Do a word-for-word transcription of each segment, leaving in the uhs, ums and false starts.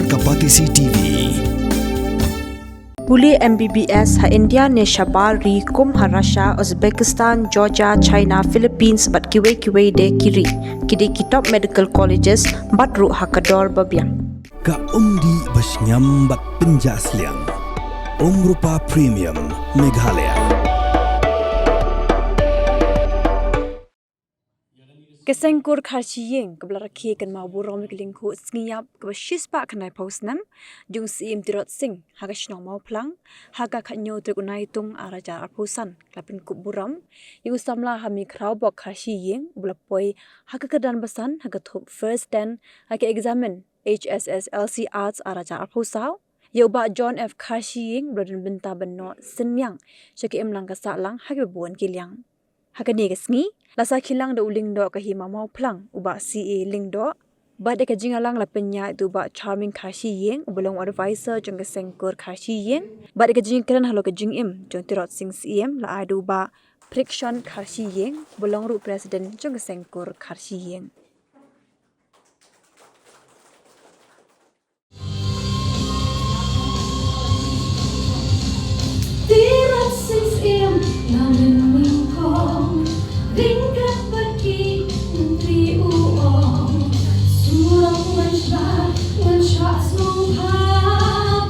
Kapatisi T V. Pule M B B S ha India ne shabar ri kum ha Russia, Uzbekistan, Georgia, China, Philippines bad kiwei kiwei de ki ri. Ki dei ki top medical colleges bad ruh ha ka dor ba biang. Ka umdih ba shngiam bad pynjah sliang. Umrupa Premium Meghalaya. Ka seng kur Kharshi Ïing kaba la rakhe kynmaw burom ïa ka lyngkhuh sngi ïap kaba shispah khyndai phew snem jong u Syiem Tirot Sing ha ka shnong Mawphlang ha ka khathynñiew tarik u Naitung arhajar arphew san, ka la pynkup burom ïa u samla ha Mih Khrawbok Kharshi Ïing uba la poi ha ka kyrdan ba san ha ka thup first ten ha ka eksamin H S S L C Arts arhajar arphew saw, ïa u Bah John F Kharshi Ïing uba la don bynta ban noh synñiang sha ka imlang ka sahlang ha kiba bun ki liang. Ha kane ka sngi la sakhi lang da u Lyngdoh ka Hima Mawphlang, u Bah C A Lyngdoh, bad ïa ka jingïalang la pynïaid da u Bah Charming Kharshi Ïing uba long u advisor jong ka seng kur Kharshi Ïing, bad ïa ka jingkren halor ka jingim jong u Tirot Sing Syiem la ai da u Bah Prikshon Kharshi Ïing uba long ruh president jong ka seng kur Kharshi Ïing. Tirot Sing Syiem na mynnyngkong, ryngkat bad ki myntri u ong, surok wan shah, wan shah sngewbha,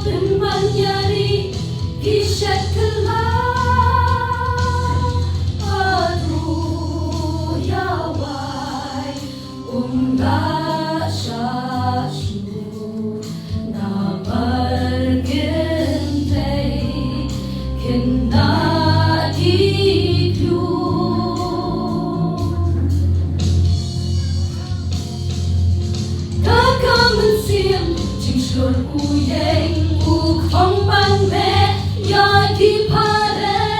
pynban ïa ri ki shet kylla. Haduh ïa wai um lah shah shuh, namar kynthei khynnah ki khlur. Ka ka mynsiem jingshlur u ïeng u khong ban meh ïa ki phareng.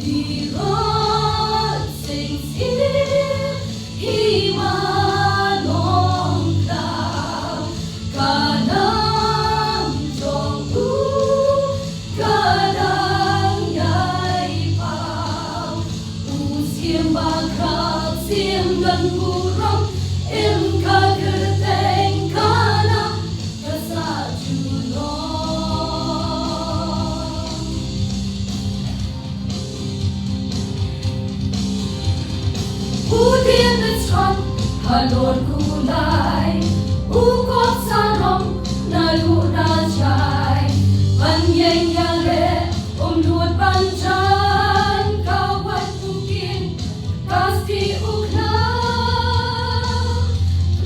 Tirot Sing Syiem, Hima Nongkhlaw, ka nam jong u ka dang ïai paw. U Syiem bakhraw, Syiem don burom, im ka kyrteng, ka nam ka sah junom. U David Scott halor kulai, u Kot Sarong naduh najai, ban ïeng ïaleh um nud ban jan, ka wat u kin, ka sti u khla,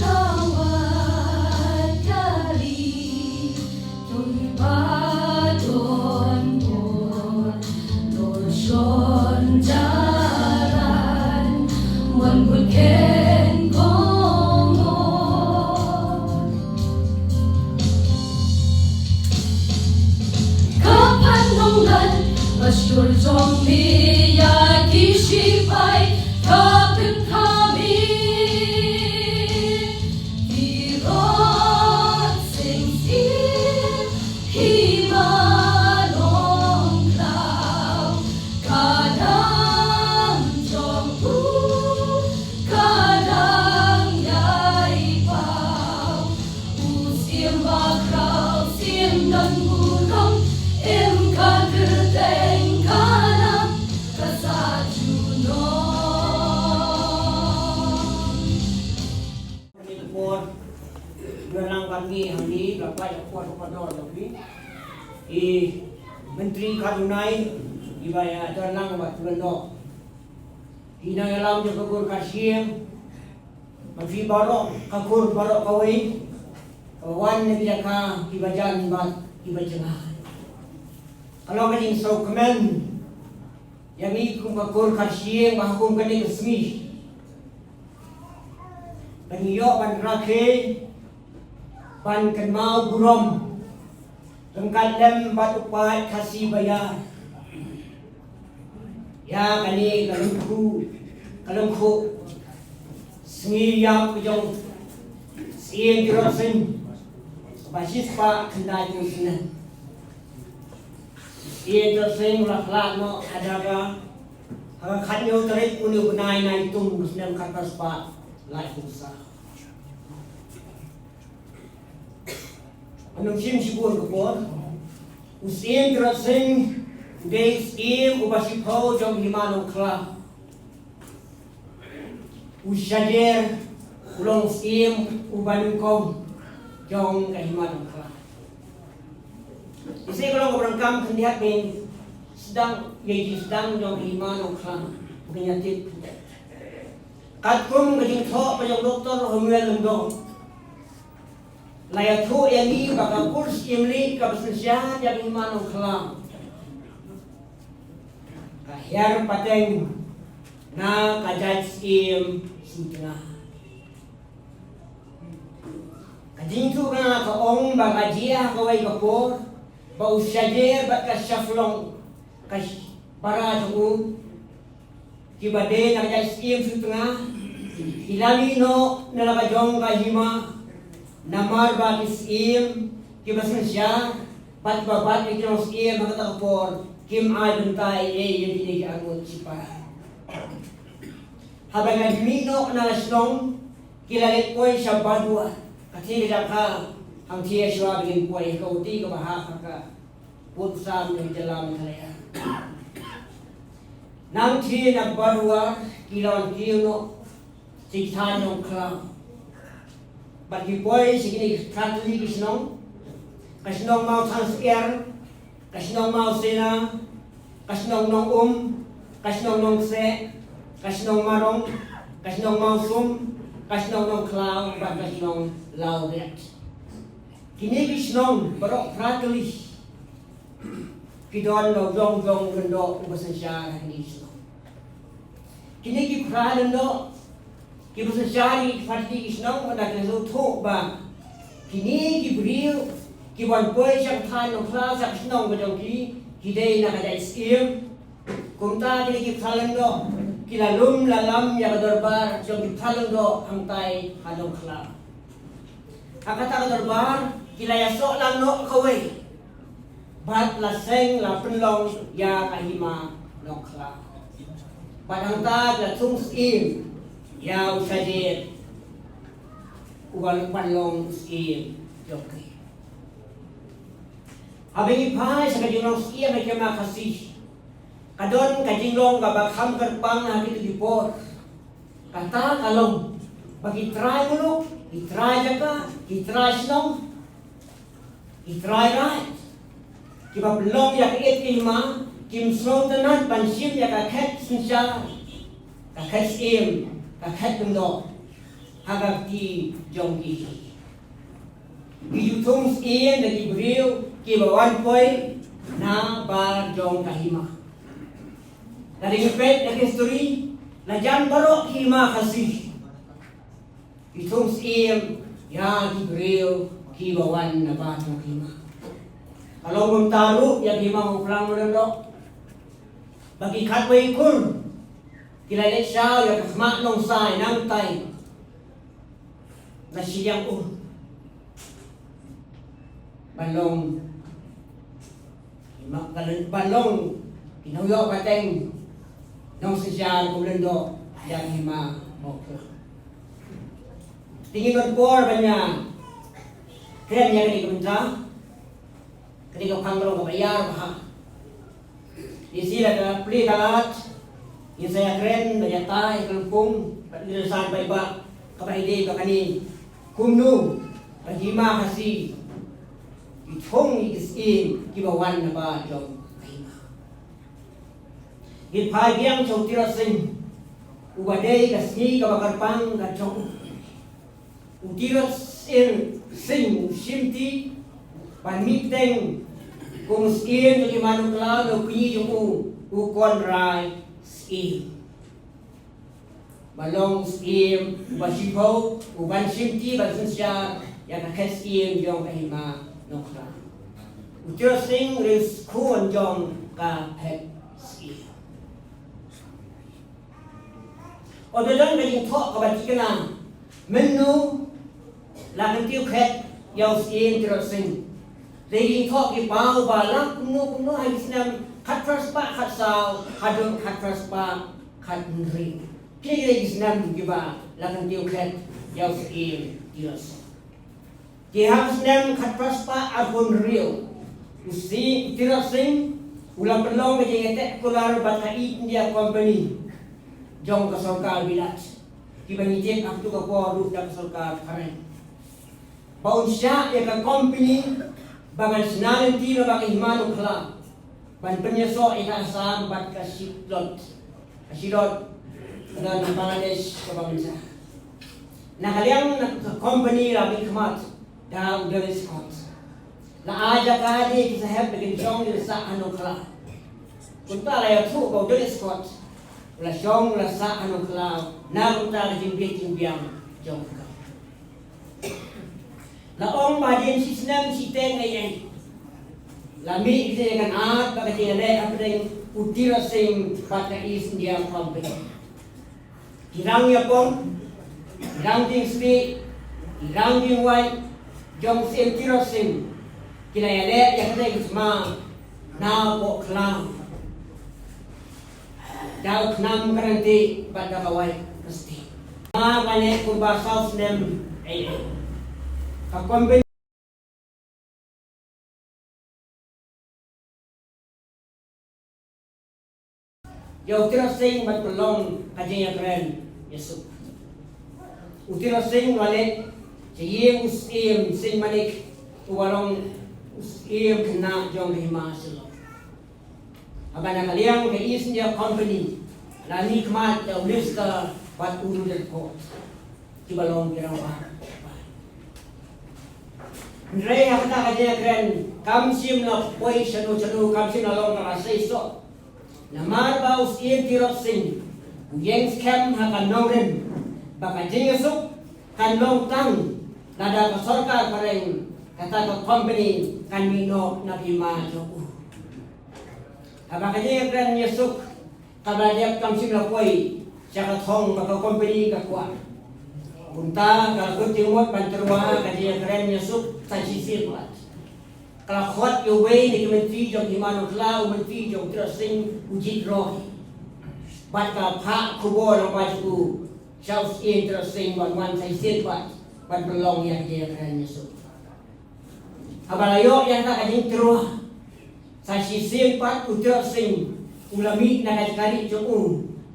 la wat ka ri. Tun ba don bor, lor shon jaran, mon bun ken kongor. Ka pan Nonglan, ba shlur jong me ïa ki shipai, ka pynkham me. Tirot Sing Syiem, Hima Nongkhlaw, ka nam jong u ka dang ïai paw. U Syiem bakhraw, Syiem don burom, im ka kyrteng, ka nam ka sah junom. Kane ka por, nga nang ban ngi hangne, la pait ka por ka por dor la phi. I Myntri Kharunai, i ba ïa don nang ba tu ban dor. I nongïalam jong ka kur Kharshi Ïing, ma phi baroh ka kur baroh kawei, ka wan na ki jaka ki ba jan bad ki ba jngai. Ka long ka jingsngewkmen ïa ngi kum ka kur Kharshi Ïing ba ha kum kane ka sngi ba ngi ïoh ban rakhe ban kynmaw burom ryngkat lem bad u paid Khasi ba ïar ïa kane ka lyngkhuh, ka lyngkhuh sngi ïap ka jong Syiem Tirot Sing ba shispah khyndai phew snem. Syiem Tirot Sing u la khlad noh ha Dagah ha ka khathynñiew tarik une u bnai Naitung snem khatphra spah laiphew saw. Ngan ym shim shibun ka por. U Syiem Tirot Sing u dei u syiem uba shiphew jong ka hima Nongkhlaw. U Shajer u long u syiem uba nyngkong jong ka hima Nongkhlaw. Ise ka long kaba donkam khyndiat ban sdang ïa ki sdang jong ka hima Nongkhlaw. Ban ïa tip. Katkum ka jingthoh ka jong Doktor Homial Lyngdoh, la ïathuh ïa ngi ba ka kur syiem lih kaba synshar ïa ka hima Nongkhlaw ka hiar pateng na ka jait syiem Sutnga. Ka jingthoh ka ong ba ka jia kawei ka por ba u Shajer bad ka Shaflong ka sh- para jong u kiba dei na ka jait syiem Sutnga ki la lih noh na la ka jong ka hima. Namar ba ki syiem kiba synshar bad kiba bat ïa ki nongsyiem ha kata ka por kim ai bynta ei ei ïa kine ki arngut shipara. Haba ki la mih noh na la shnong ki la leit poi sha Baduar. Ka thie ka jaka hangthie shuwa ba kin poi ha ka uti kaba hap ha ka pud sam jong ka jylla Meghalaya. Nangthie na Baduar ki la wan kiew noh sha ki thaiñ Nongkhlaw. Bad ki poi sha kine ki khatli ki shnong, ka shnong Mawthangsyiar, ka shnong Mawsena, ka shnong Nongum, ka shnong Nongkseh, ka shnong Marong, ka shnong Mawsum, ka shnong Nongkhlaw bad ka shnong Lawriat. Kine ki shnong baroh phra tylli ki don la u jong jong u lyngdoh uba synshar ha kine ki shnong. Kine ki phra lyngdoh kiba synshar ïa ki phra tylli ki shnong, ynda ki la sngewthuh ba kine ki briew ki wan poi sha ka thaiñ Nongkhlaw sha ka shnong ka jong ki ki dei na ka jait syiem. Kumta kine ki phra lyngdoh ki la lum la lam ïa ka dorbar jong ki phra lyngdoh hangtai ha Nongkhlaw. Ha kata ka dorbar ki la ïasoh lang noh kawei bad la seng la pynlong ïa ka hima Nongkhlaw. Bad hangta ki la thung syiem ïa u Shajer uba la pynlong syiem jong ki. Haba ngi phai sha ka jinglong syiem ha ka hima Khasi, ka don ka jinglong kaba kham kyrpang ha kito ki por. Kata ka long ba ki trai muluk, ki trai jaka, ki trai shnong, ki trai raid kiba pynlong ïa ka ïit ka hima kim sngewtynnat ban shim ïa ka khet synshar, ka khet syiem, ka khet lyngdoh ha ka kti jong ki. Ki ju thung syiem da ki briew kiba wan poi na bar jong ka hima. Lada ngi peit na ka history, la jan baroh ki hima Khasi ki thung syiem ïa ki briew kiba wan na bar jong ka hima. Ka long kumta ruh ïa ka hima Mawphlang Mawlyndok. Ba ki khatwei kur ki la leit shaw ïa ka khmat Nongsai nangtai na shiliang um. Ban long, ban long ki nongïoh pateng, nongsynshar, kumne, ïa ka hima Mawphlang. Te ngin don por ban ïa kren ïa kane ka bynta. Kane ka phang ka long kaba ïar bha. Ngi shu la ka plie ka lad, ngin sa ïa kren bad ïa tai ka lympung bad ngin sa paidbah kaba ïadei bad kane, kumno ka hima Khasi ki thung ïa ki syiem kiba wan na bar jong ka hima. Ngin phai biang sha u Tirot Sing uba dei ka sngi kaba kyrpang ka jong u. U Tirot Sing, Sing u shimti ban mih teng kum u syiem jong ki hima Nongkhlaw na u kñi jong u, u Konrai Syiem. Ba long u syiem uba shiphew uban shimti ban synshar ïa ka khet syiem jong ka hima Nongkhlaw. U Tirot Sing u dei u khun jong ka phet syiem. Ynda don ka jingthoh kaba thikna, mynno la kyntiew khet ïa u Syiem Tirot Sing? Dei ka jingthoh ki paw ba la kumno kumno ha ki snem khatphra spah khatsaw haduh khatphra spah khathynriew. Kine ki dei ki snem kiba la kyntiew khet ïa u Syiem Tirot Sing. Ki ha ka snem khatphra spah arphew hynriew, u Tirot Sing u la pynlong ka jingïateh kular bad ka East India Company jong ka sorkar Bilat, kiba ngi tip ha kato ka por ruh da ka sorkar Phareng, ba un shah ïa ka company ba ngan shna lynti na ba ka Hima Nongkhlaw, ban pynïasoh ïa ka Assam bad ka Shillong, ka Shillong na Bangladesh kaba mynta. Na ka liang na ka company la mihkhmat da u Dale Scott. La ai jaka ïa ki sahep ba kin shong kin sah ha Nongkhlaw. Kumta la ïathuh ba u Dale Scott u la shong u la sah ha Nongkhlaw na kumta ka jingbieit jingbiang jong ka. La ong ba hadien shi snem shiteng ei ei, la mih ka jingïakynad bad ka jingïaleh hapdeng u Tirot Sing bad ka East India Company. Ki rang ïapong, ki rang jingspah, ki rang jingwai jong u Syiem Tirot Sing ki la ïaleh ïa kata ka sma na poh khlaw. Da u khnam ka ryntieh bad da ka wai ka stieh. Ma ka leh kumba saw snem ei ei, ka company ïa u Tirot Sing bad pynlong ka jingïakren ïasuk. U Tirot Sing u la leit sha ïing u Syiem Sing Manik, uba long u syiem khynnah jong ka Hima Shillong. Haba na ka liang ka East India Company la mihkhmat da u Lister bad u Rutherford, kiba long ki rangbah. Hynrei ha kata ka jingïakren kam shym la poi shano shano, kam shym la long kaba seisoh. Namar ba u Syiem Tirot Sing u ïeng skhem ha ka nongrim ba ka jingïasuk kan long tang lada ka sorkar Phareng, kata ka company, kan mih noh na ka hima jong u. Haba ka jingïakren ïasuk kaba la dep kam shym la poi sha ka thong ba ka company ka kwah. Kumta ka la kut jingmut ban tyrwa ka jingïakren ïasuk sa shisien pat. Ka la khot ïa uwei na ki myntri jong ka Hima Nongkhlaw, u myntri jong u Tirot Sing, u Jit Roy. Bad ka la phah khubor lyngba jong u sha u Syiem Tirot Sing ban wan sa shisien pat ban pynlong ïa ka jingïakren ïasuk. Haba la ïoh ïa kata ka jingtyrwa, sa shisien pat u Tirot Sing u la mih na ka jaka rieh jong u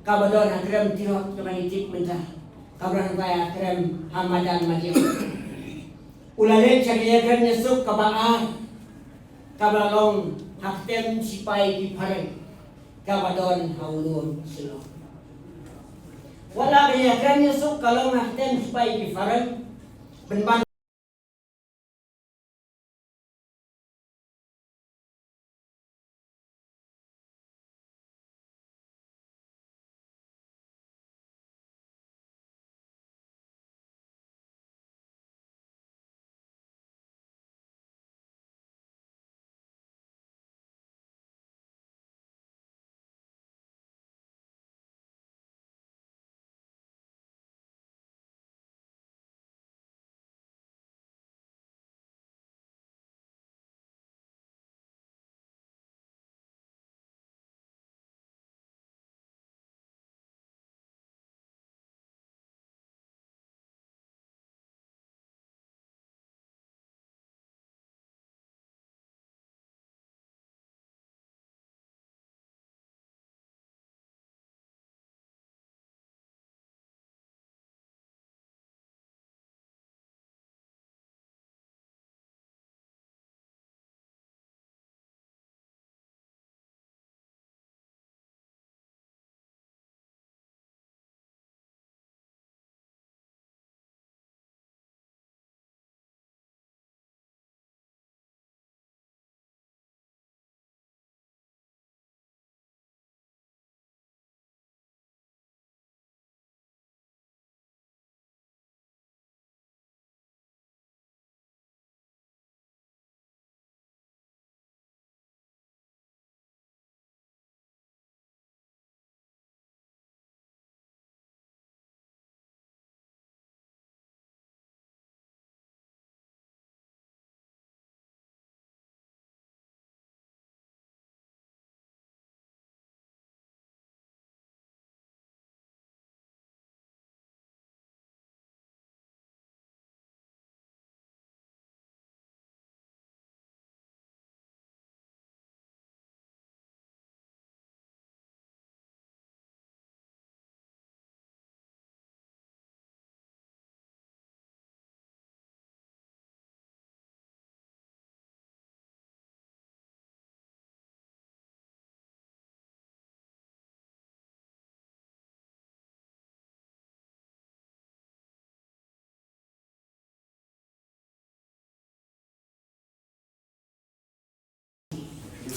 kaba don ha Krem Tirot kaba ngi tip mynta, kaba don ha Krem ha madan Madiang. U la leit sha ka jingïakren ïasuk kaba ar, kaba la long ha ktem shipai ki Phareng kaba don ha Ulur Shillong. Wat la ka jingïakren ïasuk ka long ha ktem shipai ki Phareng, pynban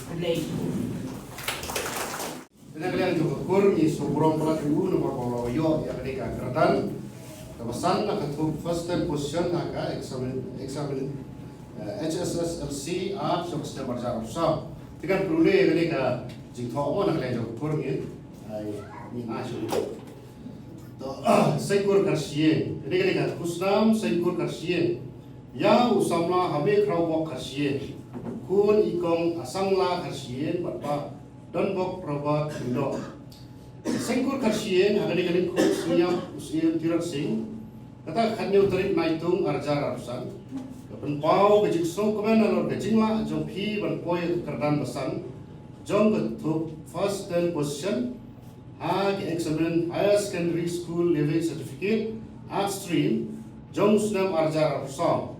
Kane ka liang jong ka kur ngi sngewburom palat ïa u namar ba u la ïoh ïa kane ka kyrdan kaba san ha ka thup first ten position ha ka examine, examine, eh, H S S L C Art jong ka snem arhajar arphew saw. Te ngan pynlong ïa kane ka jingthoh mo na ka liang jong ka kur ngi, eh, ngi ai shuh. To, Seiñkur Kharshiing. Kane, kane ka khusnam Seiñkur Kharshiing. Ïa u samla ha Mehkhrawbok Kharshiing. Khun i kong Asangla Kharshiing bad Bah Donbok Robert Lyngdoh. Seiñkur Kharshiing, ha kane ka lyngkhuh sngi ïap u Syiem Tirot Sing. Kata ka khathynñiew tarik Naitung arhajar arphew san. Ka pynpaw ka jingsngewkmen halor ka jinglah jong phi ban poi ïa ka kyrdan ba san jong ka thup first ten position ha ka examine Higher Secondary School Leaving Certificate Art Stream jong u snem arhajar arphew saw.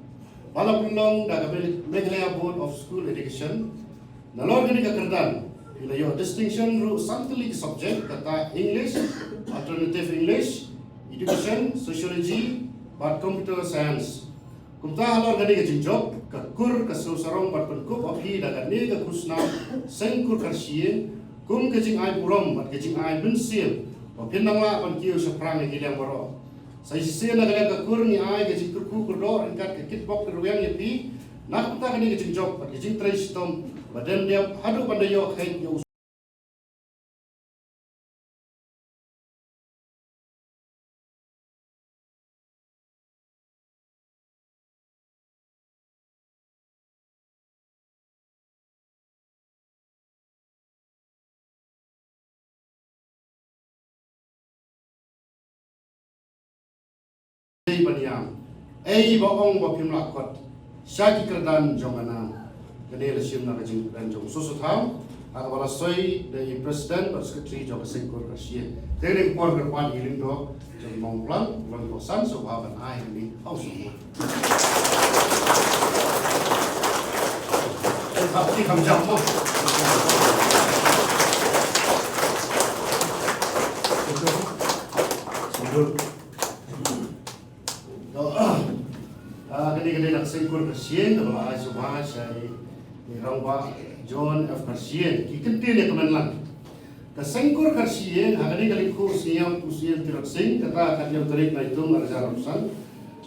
Ba la pynlong da ka Meghalaya Board of School Education. Nalor kane ka kyrdan, phi la ïoh distinction ruh san tylli ki subject, kata English, Alternative English, Education, Sociology bad Computer Science. Kumta halor kane ka jingjop, ka kur ka sngewsarong ban pynkup ïa phi da kane ka khusnam Seiñkur Kharshiing kum ka jingai burom bad ka jingai mynsiem ba phin nang lah ban kiew shaphrang ïa ki liang baroh. Sa shisien na ka liang ka kur ngi ai ka jingkyrkhu kyrdoh ryngkat ka kitbok kyrweng ïa phi na ka bynta kane ka jingjop bad ka jingtrei shitom ba dang dep haduh ban da ïoh kheit ïa u Ei ba niam, ei ba ong ba phim lah kot sha ki kyrdan jong nga. Kane la shim na ka jingkren jong u Soso Tham ha kaba la soi da i president bad secretary jong ka Seiñkur Kharshiing. Te kane ka por kyrpad ïa i lyngdoh jong i Mawplang, u Longkosan, sngewbha ban ai ïa i Hausung. Ei, kham ti kham jam mo. Sundul. To, ah, kane, kane na ka Seiñkur Kharshiing kaba la ai sngewbha sha i, i Rangbah John F Kharshiing. Ki kyntien ïa ka Menlang. Ka Seiñkur Kharshiing ha kane ka lyngkhuh sngi ïap u Syiem Tirot Sing, kata ka khathynñiew tarik Naitung arhajar arphew san.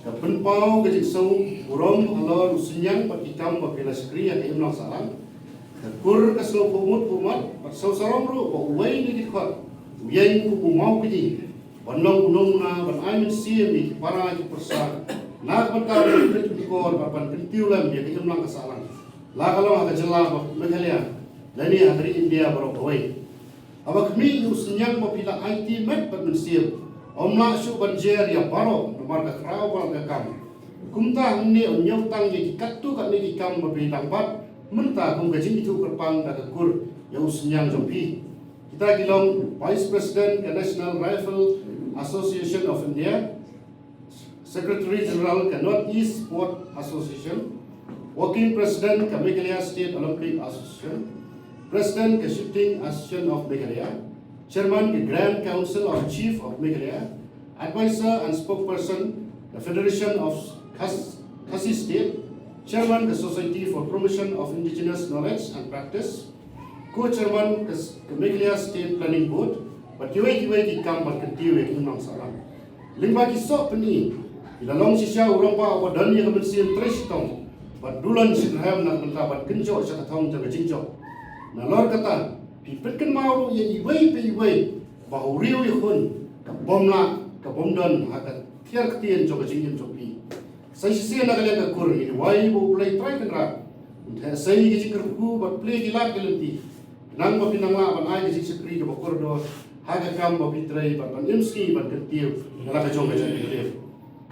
Ka pynpaw ka jingsngew burom halor u synñiang bad ki kam ba phi la shakri ha ka imlang sahlang. Ka kur ka sngewphuh mut phuh mat bad sngewsarong ruh ba uwei na ki dkhot u ïeng kum u mawkñi ban long u nongna ban ai mynsiem ïa ki para ki pyrsa na ka bynta ban pynleit pynkor bad ban kyntiew lem ïa ka imlang ka sahlang, la ka long ha ka jylla bad Meghalaya lane ha ka ri India baroh kawei. Haba khmih ïa u synñiang ba phi la aiti met bad mynsiem, ym lah shuh ban jer ïa baroh namar ka khraw bad ka kam. Kumta hangne yn ñiew tang ïa ki katto katne ki kam ba phi dang bat mynta kum ka jingithuh kyrpang da ka kur ïa u synñiang jong phi. Kita ki long Vice President ka National Rifle Association of India, Secretary General ka North East Sport Association, Working President ka Meghalaya State Olympic Association, President ka Shooting Association of Meghalaya, Chairman ka Grand Council of Chief of Meghalaya, Advisor and Spokesperson ka Federation of Khas-, Khasi State, Chairman ka Society for Promotion of Indigenous Knowledge and Practice, Co-chairman ka s-, ka Meghalaya State Planning Board, bad kiwei kiwei ki kam ban kyntiew ïa ka imlang sahlang. Lyngba ki soh pyni, ki la long shisha u rangbah uba don ïa ka mynsiem trei shitom bad dulan shitrhem na ka bynta ban kynjoh sha ka thong jong ka jingjop. Nalor kata, phi pynkynmaw ruh ïa iwei pa iwei ba u riew ïa hun ka bym lah, ka bym don ha ka tiar ktien jong ka jingim jong phi. Sa shisien na ka liang ka kur ngi duwai ba U Blei Trai Kynrad un theh sei ka jingkyrkhu bad plie ki lad ki lynti, khnang ba phin nang lah ban ai ka jingshakri kaba kordor ha ka kam ba phi trei bad ban im sngi ban kyntiew ïa la ka jong ka jingkyrkhu.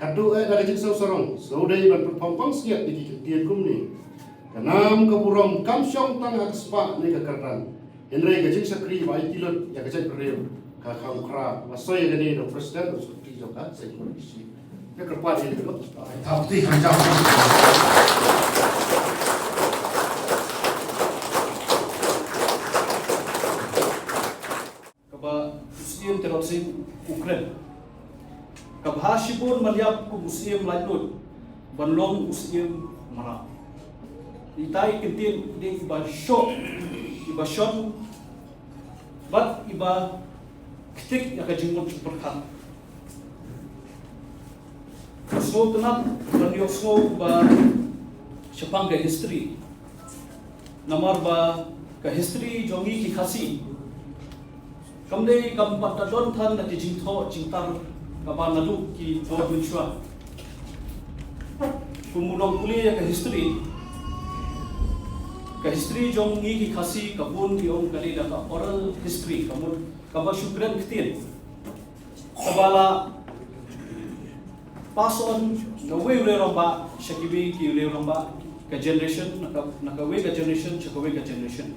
Katto eh na ka jingsngew sarong, sngewdei ban pynpaw pansngiat ïa ki kyntien kumne: Ka nam ka burom kam shong tang ha ka spah ne ka kyrdan, hynrei ka jingshakri ba aiti lut ïa ka jaitbynriew ka kham khraw. Nga soi ïa kane da u President, u Secretary jong ka Seiñkur Kharshiing. Nga kyrpad ïa kane. Thap kti kham jam. Kaba u Syiem Tirot Sing u kren. Ka bha shibun ban ïap kum u Syiem laitluid ban long u Syiem mrad. Ita i kyntien i dei iba shoh Ba shon bad iba ktik ïa ka jingmut jingpyrkhat. Sngewtynnat ban ïohsngew ba shaphang ka history. Namar ba ka history jong ngi ki Khasi kam dei kam pat da don than na ki jingthoh jingtar kaba naduh ki bor mynshuwa. Kum u nongpule ïa ka history, ka history jong ngi ki Khasi ka bun ki ong ka dei da ka oral history, ka mut kaba shu kren ktien, kaba la pass on na uwei u rangbah sha kiwei ki rangbah, ka generation na ka, na kawei ka generation sha kawei ka generation.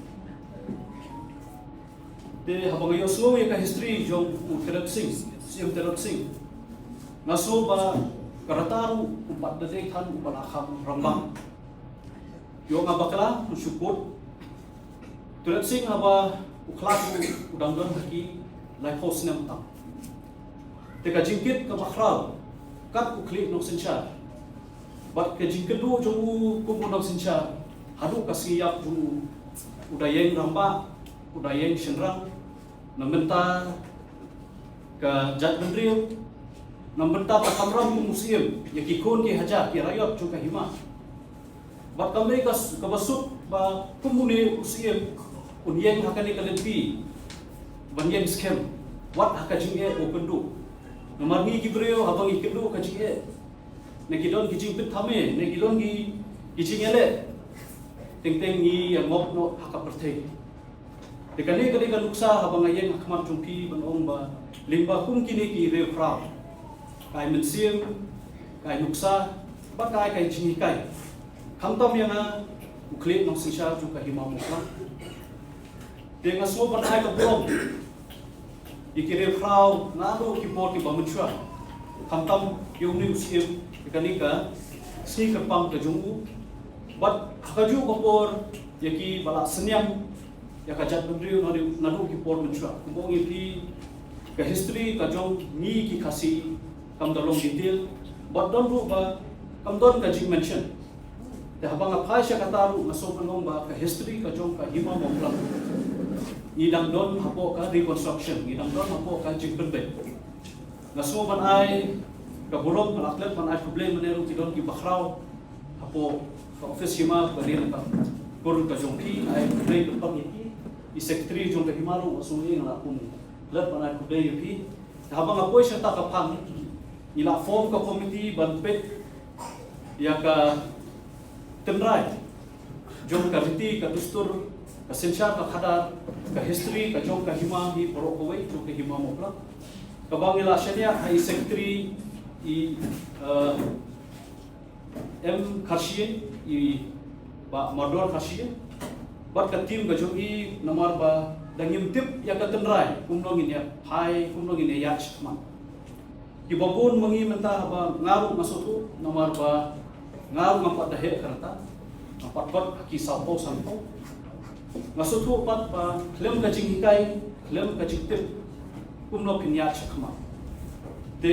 Te haba nga ïohsngew ïa ka history jong u Tynsong Sing, Siem Tynsong Sing, nga sngew ba ka rta ruh um pat da dei than uba la kham rangbah. Ïoh nga bakla, nga shu kut. Tynsong Sing haba u khlad ruh u dang don ha ki laiphew snem tam. Te ka jingkit kaba khraw kat u khlieh nongsynshar bad ka jingkynduh jong u kum u nongsynshar haduh ka sngi ïap jong u, u da ïeng rangbah, u da ïeng shynrang na bynta ka jaitbynriew, na bynta ka kamram kum u Siem ïa ki khun ki hajar ki raiot jong ka hima. Bad kam dei ka, kaba suk ba kum une u Siem un ïeng ha kane ka lynti ban ïeng skhem wat ha ka jingeh ba u kynduh. Namar ngi ki briew haba ngi kynduh ka jingeh, ne ki don ki jingpyntame, ne ki don ki, ki jingïaleh, teng teng ngi ïa ngop noh ha ka pyrthei. Te kane ka dei ka nuksa haba nga ïeng ha khmat jong phi ban ong ba lyngba kum kine ki riewkhraw, ka ai mynsiem, ka ai nuksa bad ka ai ka jinghikai, khamtam ïa nga u khlieh nongsynshar jong ka hima Mawphlang. Te nga sngew ban ai ka burom ïa ki riewkhraw naduh ki por kiba mynshuwa, khamtam ïa une u Siem ïa kane ka sngi kyrpang ka jong u, bad ha kajuh ka por ïa kiba la synñiang ïa ka jaitbynriew naduh, naduh ki por mynshuwa. Kumba ong ïa phi, ka history ka jong ngi ki Khasi kam da long detail bad don ruh ba kam don ka jingmention. Te haba nga phai sha kata ruh nga sngew ban ong ba ka history ka jong ka hima Mawphlang ngi dang don hapoh ka reconstruction, ngi dang don hapoh ka jingpynbeit. Nga sngew ban ai ka burom, nga la klet ban ai khublei mynne ruh ki don kiba khraw hapoh ka office hima, ka dei na ka kur ka jong phi, ai khublei kyrpang ïa ki. I secretary jong ka hima ruh nga sngew ïa nga la kum klet ban ai khublei ïa phi. Te haba nga poi sha kata ka phang, ngi la form ka committee ban peit ïa ka tynrai jong ka riti ka dustur, ka synshar ka khadar, ka history ka jong ka hima hi baroh kawei jong ka hima Mawphlang. Kaba ngi la shaniah ha i secretary i, eh, M Kharshie, i Bah Mardor Kharshie bad ka team ka jong i, namar ba da ngim tip ïa ka tynrai kumno ngin ïa phai, kumno ngin ïa ïaid shakhmat. Kiba bun ma ngi mynta haba nga ruh nga sngewthuh, namar ba nga ruh ngam pat da heh ka rta, ngam pat kot ha ki sawphew sanphew. Nga sngewthuh pat ba khlem ka jinghikai, khlem ka jingtip kumno phin ïaid shakhmat. Te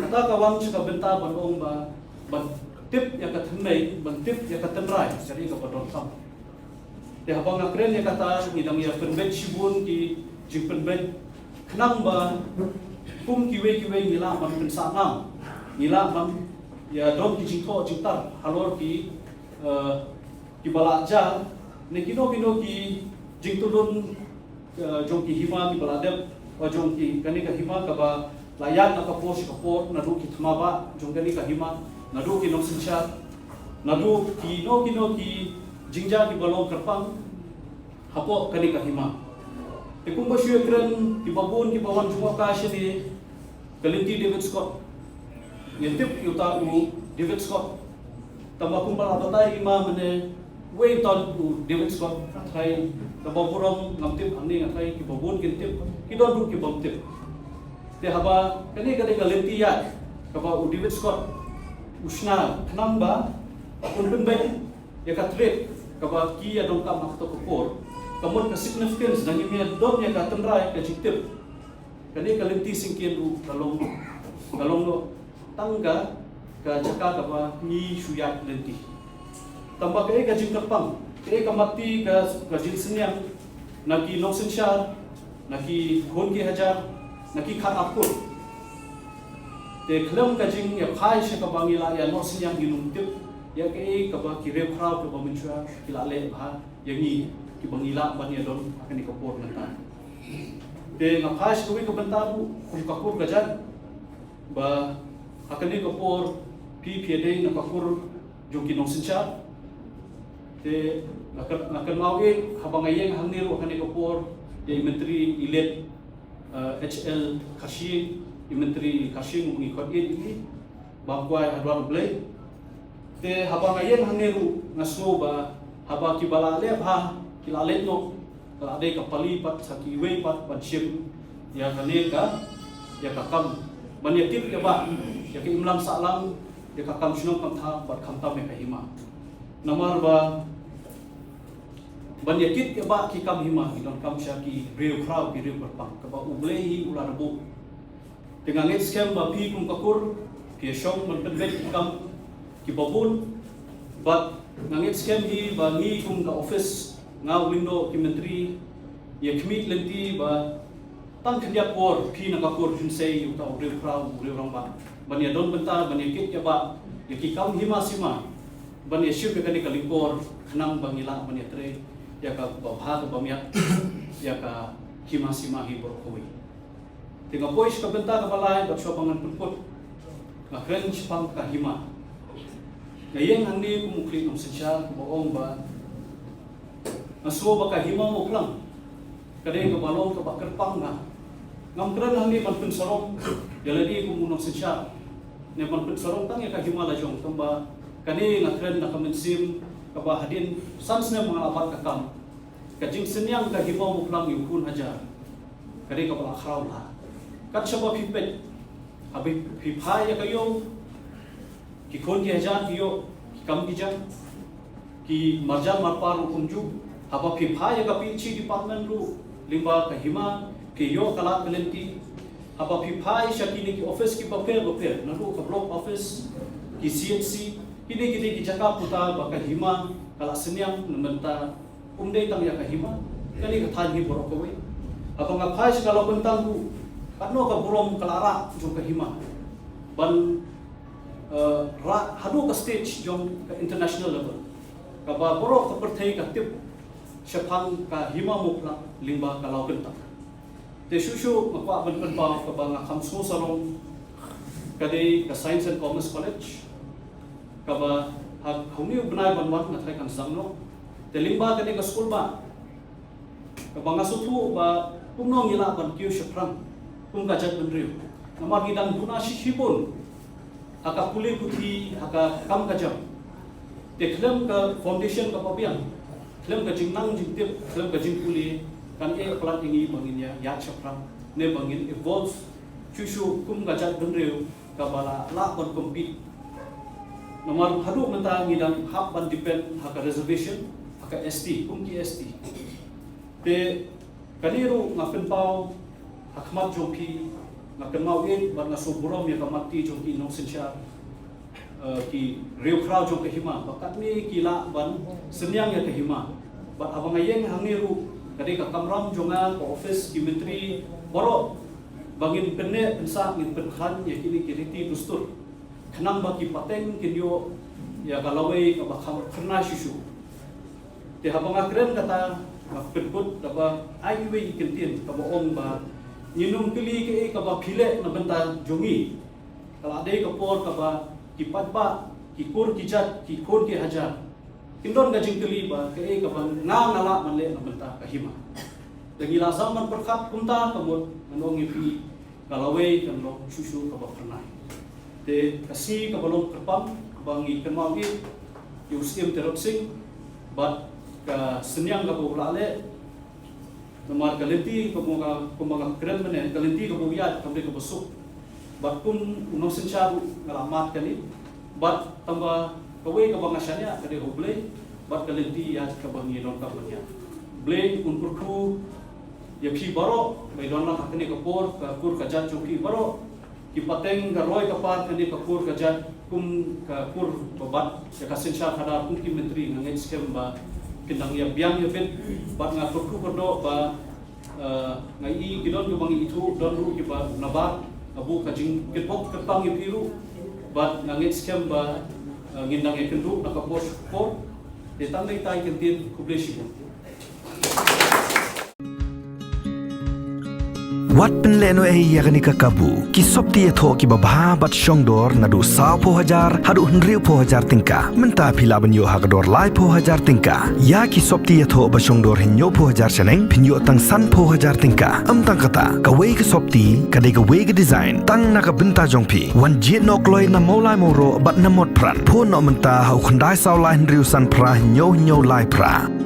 kata ka wan sha ka bynta ban ong ba ban tip ïa ka thymmei, ban tip ïa ka tynrai, ka dei kaba donkam. Te haba nga kren ïa kata, ngi dang ïa pynbeit shibun ki jingpynbeit, khnang ba kum kiwei kiwei ngi lah ban pynsah nam, ngi lah ban ïa don ki jingthoh jingtar halor ki, eh, kiba la jia, ne kino kino ki jingtulun, eh, jong ki hima kiba la dep, eh, jong ki, kane ka hima kaba la ïaid na ka por sha ka por, naduh ki thma bah jong kane ka hima, naduh ki nongsynshar, naduh kino kino ki jingjia kiba long kyrpang hapoh kane ka hima. Te kumba shu ïakren, kiba bun kiba wan jngohkai shane, ka lynti David Scott. Ngi tip ïa uta u David Scott. Tangba kumba la batai i ma mynne, wei uta u David Scott, nga tharai, kaba burom ngam tip hangne, nga tharai kiba bun kin tip, ki don ruh ki bym tip. Te haba kane ka dei ka lynti ïaid kaba u David Scott u shna khnang ba un pynbeit ïa ka threat kaba ki ïa donkam ha kato ka por. Ka mut ka significance, da ngim ïa don ïa ka tynrai ka jingtip, kane ka lynti syngkien ruh ka long, ka long noh tang ka, ka jaka kaba ngi shu ïaid lynti. Tangba kaei ka jingkyrpang, kaei ka matti, ka, ka jingsynñiang, na ki nongsynshar, na ki khun ki hajar, na ki khatar kur. Te khlem ka jingïaphai sha kaba ngi la ïa noh synñiang, ngi nym tip ïa kaei kaba ki riewkhraw kiba mynshuwa ki la leh bha ïa ngi kiba ngi lah ban ïadon ha kane ka por mynta. Te nga phai sha kawei ka bynta ruh kum ka kur ka jait, ba ha kane ka por phi phi ïadei na ka kur jong ki nongsynshar. Te nga kyn-, nga kynmaw eh haba nga ïeng hangne ruh ha kane ka por, ïa i Myntri i late, eh, H L Kharshiing, i Myntri Kharshiing u ngi khot ïa i, ba kwai ha duar U Blei. Te haba nga ïeng hangne ruh nga sngew ba haba kiba la leh bha ki la leit noh, ka la dei ka pali pat sa kiwei pat ban shim ïa kane ka, ïa ka kam ban ïa kit ïa bah ïa ka imlang sahlang, ïa ka kam shnong kam thaw bad khamtam ïa ka hima. Namar ba ban ïa kit ïa bah ki kam hima ki donkam sha ki riewkhraw, ki riewkyrpang, kaba U Blei hi u la da buh. Te nga ngeit skhem ba phi kum ka kur phi ïa shong ban pynbeit ki kam kiba bun. Bad nga ngeit skhem hi ba ngi kum ka office, nga u lyngdoh ki myntri, ïa khmih lynti ba tang khyndiat por phi na ka kur phin sei ïa uta u riewkhraw, u riewrangbah, ban ïa don bynta ban ïa kit ïa bah ïa ki kam hima sima, ban ïa shim ïa kane ka lyngkor khnang ba ngi lah ban ïa trei ïa kaba bha kaba miat ïa ka hima sima hi baroh kawei. Te nga poi sha ka bynta kaba lai bad shuwa ba ngan pynkut, nga kren shaphang ka hima. Nga ïeng hangne kum u khlieh nongsynshar, kaba ong ba nga sngew ba ka hima Mawphlang ka dei kaba long kaba kyrpang bha. Ngam kren hangne ban pynsarong ïa lade kum u nongsynshar, ne ban pynsarong tang ïa ka hima la jong, tangba kane nga kren na ka mynsiem kaba hadien san snem nga la bat ka kam, ka jingsynñiang ka hima Mawphlang ïa u khun hajar ka dei kaba la khraw bha. Kat shaba phi peit, haba phi phai ïa ka ïew, ki khun ki hajar ki ïoh ki kam ki jam, ki marjan marpa ruh kumjuh. Haba phi phai ïa ka P H E department ruh lyngba ka hima ki ïoh ka lad ka lynti. Haba phi phai sha kine ki office kiba pher ba pher, naduh ka block office, ki C H C, kine kine ki jaka puta ba ka hima ka la synñiang na bynta um dei tang ïa ka hima, kane ka thaiñ hi baroh kawei. Haba nga phai sha ka Lawkyntang ruh, katno ka burom ka la rah jong ka hima ban, eh, rah haduh ka stage jong ka international level, kaba baroh ka pyrthei ka tip shaphang ka hima Mawphlang lyngba ka Lawkyntang. Te shuh shuh nga kwah ban pynpaw kaba nga kham sngew sarong, ka dei ka Science and Commerce College, kaba ha, ha une u bnai ban wan nga tharai kan sdang noh. Te lyngba kane ka skul bah, kaba nga sngewthuh ba kumno ngi lah ban kiew shaphrang kum ka jaitbynriew. Namar ngi dang duna shi shibun ha ka pule puthi, ha ka kam ka jam. Te khlem ka foundation kaba biang, khlem ka jingnang jingtip, khlem ka jingpule, kan eh palat ïa ngi ba ngin ïa ïaid shaphrang ne ba ngin evolve shuh shuh kum ka jaitbynriew kaba la lah ban compete. Namar haduh mynta ngi dang hap ban depend ha ka reservation, ha ka S T, kum ki S T. Te kane ruh nga pynpaw ha khmat jong phi, nga kynmaw eh bad nga sngewburom ïa ka mat ti jong ki nongsynshar, eh, ki riewkhraw jong ka hima, ba katne ki lah ban synñiang ïa ka hima. Bad haba nga ïeng hangne ruh, ka dei ka kamram jong nga, ka office, ki myntri baroh, ba ngin pynneh pynsah, ngin pynkhlaiñ ïa kine ki riti dustur, khnang ba ki pateng kin ïoh ïa ka lawei kaba kham phyrnai shuh shuh. Te haba nga kren kata, nga pynkut da ba ai iwei i kyntien kaba ong ba ngin ym kylli kaei kaba phi leh na bynta jong ngi. Ka la dei ka por kaba ki paidbah, ki kur ki jait, ki khun ki hajar kin don ka jingkylli ba kaei kaba nga nga lah ban leh na bynta ka hima. Te ngi la sdang ban pyrkhat kumta, ka mut ngan ong ïa phi, ka lawei kan long shuh shuh kaba phyrnai. Te ka sngi kaba long kyrpang kaba ngi kynmaw ïa u Syiem Tirot Sing bad ka synñiang kaba u la leh, namar ka lynti kaba nga, kumba nga kren mynne, ka lynti kaba u ïaid kam dei kaba suk. Bad kum u nongsynshar ruh nga la mad kane. Bad tangba kawei kaba nga shaniah ka dei ha U Blei bad ka lynti ïaid kaba ngi donkam ban ïaid. Blei un kyrkhu ïa phi baroh ba i don lang ha kane ka por, ka kur ka jait jong phi baroh, ki pateng ka roi ka par kane ka kur ka jait, kum ka kur ba bat ïa ka synshar khadar, kum ki myntri, nga ngeit skhem ba Kin dang ïa biang ïa bit bad nga kyrkhu kyrdoh ba, eh, nga i ki don kiba ngi ithuh, don ruh kiba nabar, abu ka jingkitbok kyrpang ïa phi ruh bad nga ngeit skhem ba, eh, ngin dang ïa kynduh na ka por por. Te tang dei tai kyntien, khublei shibun. Wat pynlehnohei ïa kane ka kabu. Ki sopti ïathoh kiba bha bad shongdor naduh sawphew hajar haduh hynriewphew hajar tyngka. Mynta phi lah ban ïoh ha ka dor laiphew hajar tyngka. Ïa ki sopti ïathoh ba shongdor hynñiewphew hajar shaneng phin ïoh tang sanphew hajar tyngka. Ym tang kata, kawei ka sopti ka dei kawei ka design tang na ka bynta jong phi. Wan jied noh kloi na Mawlai Mawroh bad na Motphran. Phone noh mynta ha u khyndai saw lai hynriew san phra hynñiew hynñiew lai phra.